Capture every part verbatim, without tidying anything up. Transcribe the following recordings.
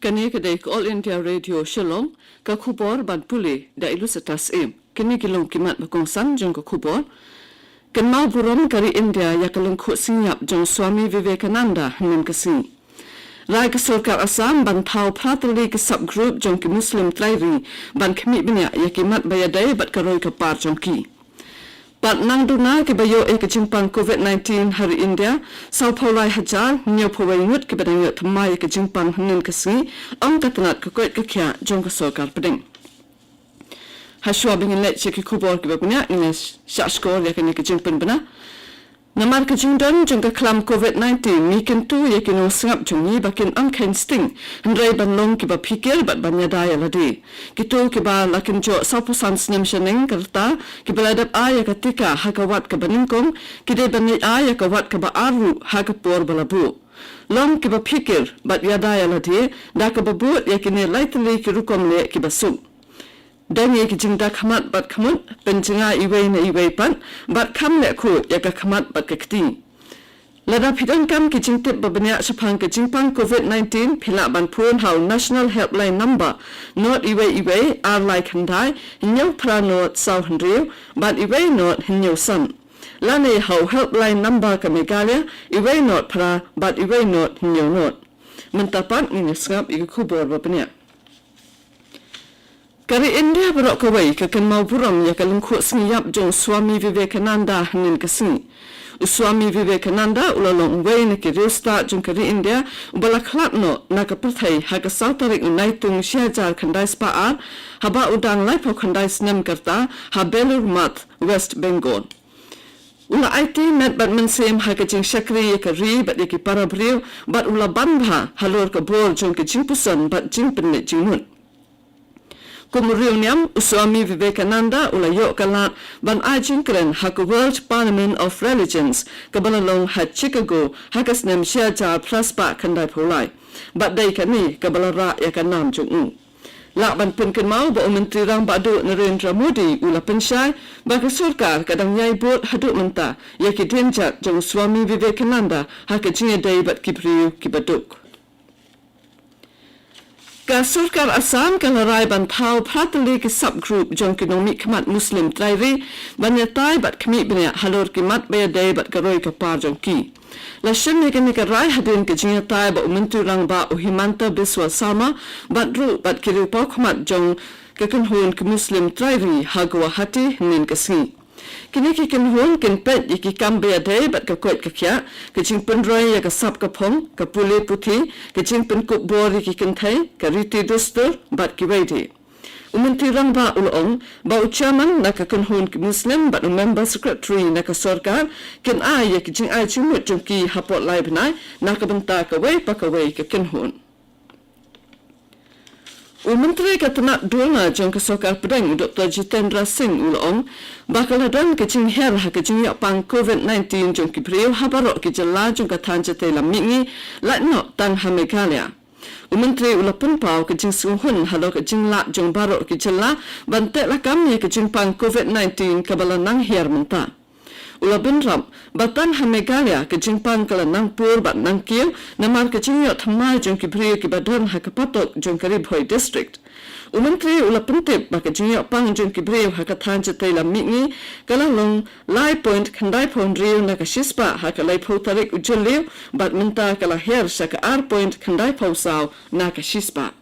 Kane ka dei ka All India Radio Shillong, ka khubor ban pule da i Lucitas Im. Kine ki long ki mat ba kongsan jong ka khubor. Kynmaw burom ka ri India ïa ka lyngkhuh sngi ïap jong Swami Vivekananda hynnin ka sngi. Rai ka sorkar Assam ban thaw phra tylli ki subgroup jong ki Muslim trai ri ban khmih bniah ïa ki mat ba ïadei bad ka roi ka par jong ki. Bad nang duna kiba ïoh ïa ka jingpang covid nineteen ha ri India, saw phew lai hajar hynñiew phew wei ngut kiba dang ïoh thymmai ïa ka jingpang hynnin ka sngi, ong ka tnat ka koit ka khiah jong ka sorkar pdeng. Hashwa ba ngin leit sha ki khubor kiba bniah, ngin ïa shah shkor ïa kane ka jingpynbna. Namar ka jingdon jong ka khlam covid nineteen, ngi kyntu ïa ki nongsngap jong ngi ba kin ym kheiñ sting, hynrei ban long kiba phikir bad ban ïada ïa lade. Kito kiba la kynjoh saw phew san snem shaneng ka rta, kiba la dep ai ïa ka tika ha ka wat kaba nyngkong, ki dei ban leit ai ïa ka wat kaba ar ruh ha ka por ba la buh. Long kiba phikir bad ïada ïa lade da kaba bud ïa kine lai tylli ki rukom leh kiba suk. Dang ïa ki jingda khmat bad khmut, pynjngai iwei na iwei pat, bad kham leh khuid ïa ka khmat bad ka kti. Lada phi donkam ki jingtip ba bniah shaphang ka jingpang covid nineteen, phi lah ban phone ha u National Helpline Number, not iwei iwei ar lai khyndai hynñiew phra not saw hynriew bad iwei not hynñiew san. Lane ha u Helpline Number ka Meghalaya, iwei not phra bad iwei not hynñiew not. Mynta pat ngin ïa sngap ïa ka khubor ba bniah. Ka ri India baroh kawei ka kynmaw burom ïa ka lyngkhuh sngi ïap jong Swami Vivekananda hynnin ka sngi. U Swami Vivekananda u la long uwei na ki riewstad jong ka ri India uba la khlad noh na ka pyrthei ha ka saw tarik u Naitung shi hajar khyndai spah ar, haba u dang laiphew khyndai snem ka rta ha Belur Math, West Bengal. U la aiti met bad mynsiem ha ka jingshakri ïa ka ri bad ïa ki para briew, bad u la ban bha halor ka bor jong ka jingpuson bad jingpynleit jingmut. Kum u riewniam, u Swami Vivekananda u la ïoh ka lad ban ai jingkren ha ka World Parliament of Religions, kaba la long ha Chicago ha ka snem shi hajar phra spah khyndai phew lai. Bad dei kane kaba la rah ïa ka nam jong u. Lah ban pynkynmaw ba u Myntri Rangbah Duh Narendra Modi u la pynshai ba ka sorkar ka dang ïai bud haduh mynta ïa ki dienjat jong u Swami Vivekananda ha ka jingïadei bad ki briew kiba duk. Ka sorkar Assam ka la rai ban thaw phra tylli ki subgroup jong ki nongmihkhmat Muslim trai ri ban ïatai bad khmih bniah halor ki mat ba ïadei bad ka roi ka par jong ki. La shim ïa kane ka rai hadien ka jingïatai bad u Myntri Rangbah u Himanta Biswa Sarma bad ruh bad ki riewpawkhmat jong ka kynhun ki Muslim trai ri ha Guwahati hynnin ka sngi. Kine ki kynhun kin peit ïa ki kam ba ïadei bad ka koit ka khiah, ka jingpynroi ïa ka sap ka phong, ka pule puthi, ka jingpynkup bor ïa ki kynthei, ka riti dustur bad kiwei de. U Myntri Rangbah u la ong ba u chairman na ka kynhun ki Muslim bad u member secretary na ka sorkar kin ai ïa ki jingai jingmut jong ki hapoh lai bnai na ka bynta kawei pa kawei ka kynhun. U Myntri ka tnat duna jong ka sorkar pdeng, u Doktor Jitendra Singh u la ong ba ka la don ka jinghiar ha ka jingïoh pang covid nineteen jong ki briew ha baroh ki jylla jong ka thaiñ jatei lam mihngi, lait noh tang ha Meghalaya. U Myntri u la pynpaw ka jingsngewhun halor ka jinglah jong baroh ki jylla ban teh lakam ïa ka jingpang covid nineteen kaba la nang hiar mynta. U la bynrap ba tang ha Meghalaya ka jingpang ka la nang pur bad nang kiew namar ka jingïoh thymmai jong ki briew kiba don ha ka patok jong ka Ri Bhoi District. U Myntri u la pyntip ba ka jingïoh pang jong ki briew ha ka thaiñ jatei lam mihngi ka la long lai point khyndai phew hynriew na ka shispah ha ka laiphew tarik u Jylliew, bad mynta ka la hiar sha ka ar point khyndai phew saw na ka shispah.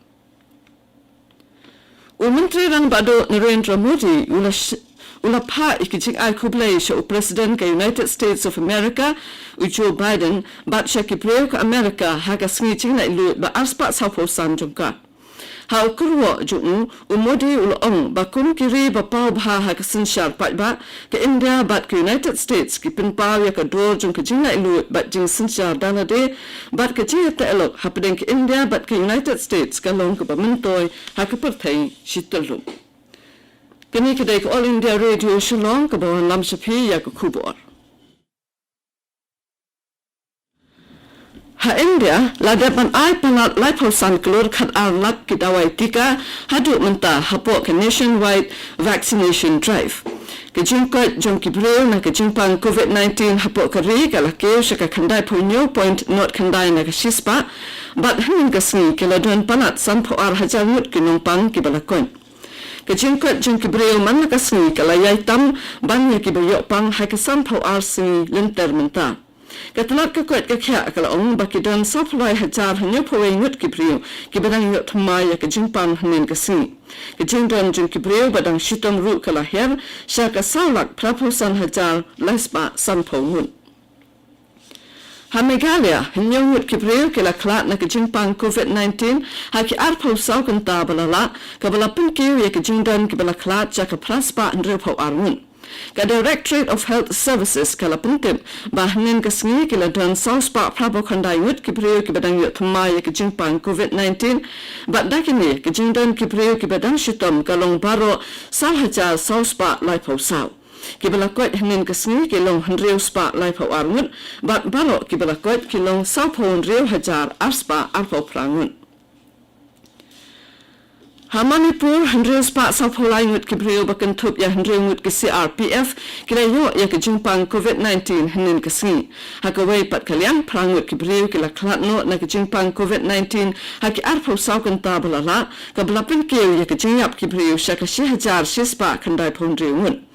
U Myntri Rangbah Duh Narendra Modi u la sh-, u la phah ïa ki jingai khublei sha u President ka United States of America, u Joe Biden, bad sha ki briew ka America ha ka sngi jinglaitluid ba arspah sawphew san jong ka. Ha u kyrwoh jong u, u Modi u la ong ba kum ki ri ba paw bha ha ka synshar paidbah, ka India bad ka United States ki pynpaw ïa ka dor jong ka jinglaitluid bad jingsynshar da lade, bad ka jingïateh lok hapdeng ka India bad ka United States ka long kaba myntoi ha ka pyrthei shi tylli. Kane ka dei ka All India Radio Shillong kaba wanlam sha phi ïa ka khubor. Ha India, la dep ban ai palat laiphew san klur khatar lak ki dawai tika haduh mynta hapoh ka nationwide vaccination drive. Ka jingkoit jong ki briew na ka jingpang COVID nineteen hapoh ka ri ka la kiew sha ka khyndai phew hynñiew point nod khyndai na ka shispah, bad hynnin ka sngi ki la don palat san phew ar hajar ngut ki nongpang kiba la koit. Ka jingkoit jong ki briew man la ka sngi ka la ïai tam ban ïa kiba ïoh pang ha ka san phew ar sngi lynter mynta. Ka tnat ka koit ka khiah ka la ong ba ki don saw phew lai hajar hynñiew phew wei ngut ki briew kiba dang ïoh thymmai ïa ka jingpang hynnin ka sngi. Ka jingdon jong ki briew ba dang shitom ruh ka la hiar sha ka saw lak phra phew san hajar lai spah san phew ngut. Ha Meghalaya, hynñiew ngut ki briew ki la khlad na ka jingpang COVID nineteen ha ki ar phew saw kynta ba la lah, kaba la pynkiew ïa ka jingdon kiba la khlad sha ka phra spah hynriew phew ar ngut. Ka Directorate of Health Services ka la pyntip ba hynnin ka sngi ki la don saw spah phra phew khyndai ngut ki briew kiba dang ïoh thymmai ïa ka jingpang COVID nineteen, bad da kine ka jingdon ki briew kiba dang shitom ka long baroh saw hajar saw spah lai phew saw. Kiba la koit hynnin ka sngi ki long hynriew spah lai phew ar ngut, bad baroh kiba la koit ki long saw phew hynriew hajar ar spah ar phew phra ngut. Ha Manipur, hynriew spah saw phew lai ngut ki briew ba kynthup ïa hynriew ngut ki C R P F ki la ïoh ïa ka jingpang COVID nineteen hynnin ka sngi. Ha kawei pat ka liang, phra ngut ki briew ki la khlad noh na ka jingpang COVID nineteen ha ki ar phew saw kynta ba la lah, kaba la pynkiew ïa ka jingïap ki briew sha ka shi hajar shi spah khyndai phew hynriew ngut.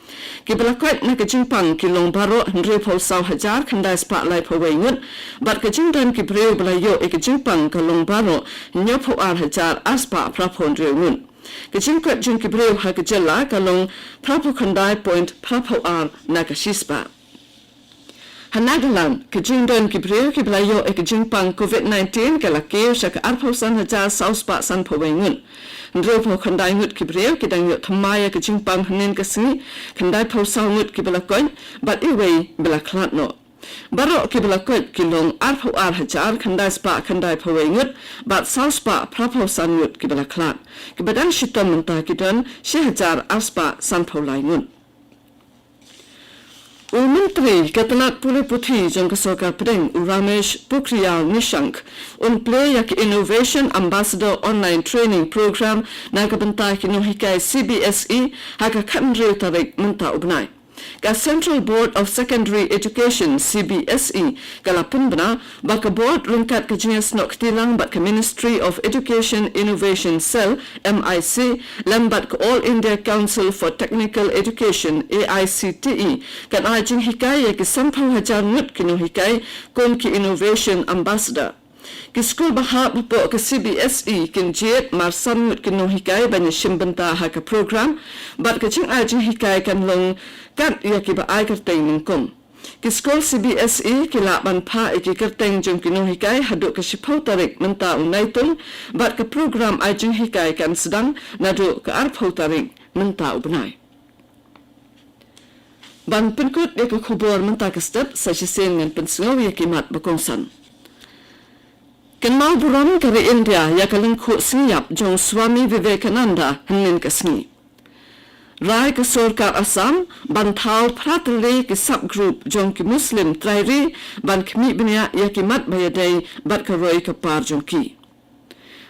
Kiba la koit na ka jingpang ki long baroh hynriew phew saw hajar khyndai spah lai phew wei ngut, bad ka jingdon ki briew ba la ïoh ïa ka jingpang ka long baroh hynñiew phew ar hajar ar spah phra phew hynriew ngut. Ka jingkoit jong ki briew ha ka jylla ka long phra phew khyndai point phra phew ar na ka shi spah. Ha Nagaland, ka jingdon ki briew kiba la ïoh ïa ka jingpang COVID nineteen ka la kiew sha ka ar phew san hajar saw spah san phew wei ngut. Hynriew phew khyndai ngut ki briew ki dang ïoh thymmai ïa ka jingpang hynnin ka sngi, khyndai phew saw ngut kiba la koit, bad iwei ba la khlad noh. Baroh kiba la koit ki long ar phew ar hajar khyndai spah khyndai phew wei ngut, bad saw spah phra phew san ngut kiba la khlad. Kiba dang shitom mynta ki don shi hajar ar spah san phew lai ngut. U Myntri ka tnat pule puthi jong ka Sorkar Pdeng, u Ramesh Pokhriyal Nishank, un plie ïa ka Innovation Ambassador Online Training Program na ka bynta ki nonghikai C B S E ha ka khathynriew tarik mynta u bnai. Ka Central Board of Secondary Education, C B S E, ka la pynbna ba ka board ryngkat ka jingïasnoh kti lang bad ka Ministry of Education Innovation Cell, M I C, lem bad ka All India Council for Technical Education, A I C T E, kan ai jinghikai ïa ki san phew hajar ngut ki nonghikai kum ki Innovation Ambassador. Ki skul ba hap hapoh ka C B S E kin jied mar san ngut ki nonghikai ban ïashim bynta ha ka program, bad ka jingai jinghikai kan long kat ïa kiba ai kyrteng nyngkong. Ki skul C B S E ki lah ban phah ïa ki kyrteng jong ki nonghikai haduh ka shiphew tarik mynta u Naitung, bad ka program ai jinghikai kan sdang naduh ka arphew tarik mynta u bnai. Ban pynkut ïa ka khubor mynta ka step, sa shisien ngan pynsngew ïa ki mat ba kongsan. Kynmaw burom ka ri India ïa ka lyngkhuh sngi ïap jong Swami Vivekananda hynnin ka sngi. Rai ka sorkar Assam ban thaw phra tylli ki subgroup jong ki Muslim trai ri ban khmih bniah ïa ki mat ba ïadei bad ka roi ka par jong ki.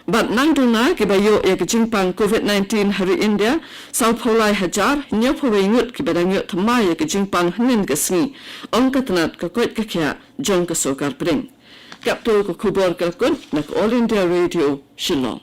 Bad nang duna kiba ïoh ïa ka jingpang COVID nineteen ha ri India, saw phew lai hajar hynñiew phew wei ngut kiba dang ïoh thymmai ïa ka jingpang hynnin ka sngi, ong ka tnat ka koit ka khiah jong ka Sorkar Pdeng. Katto ka khubor ka la kut na ka All India Radio, Shillong.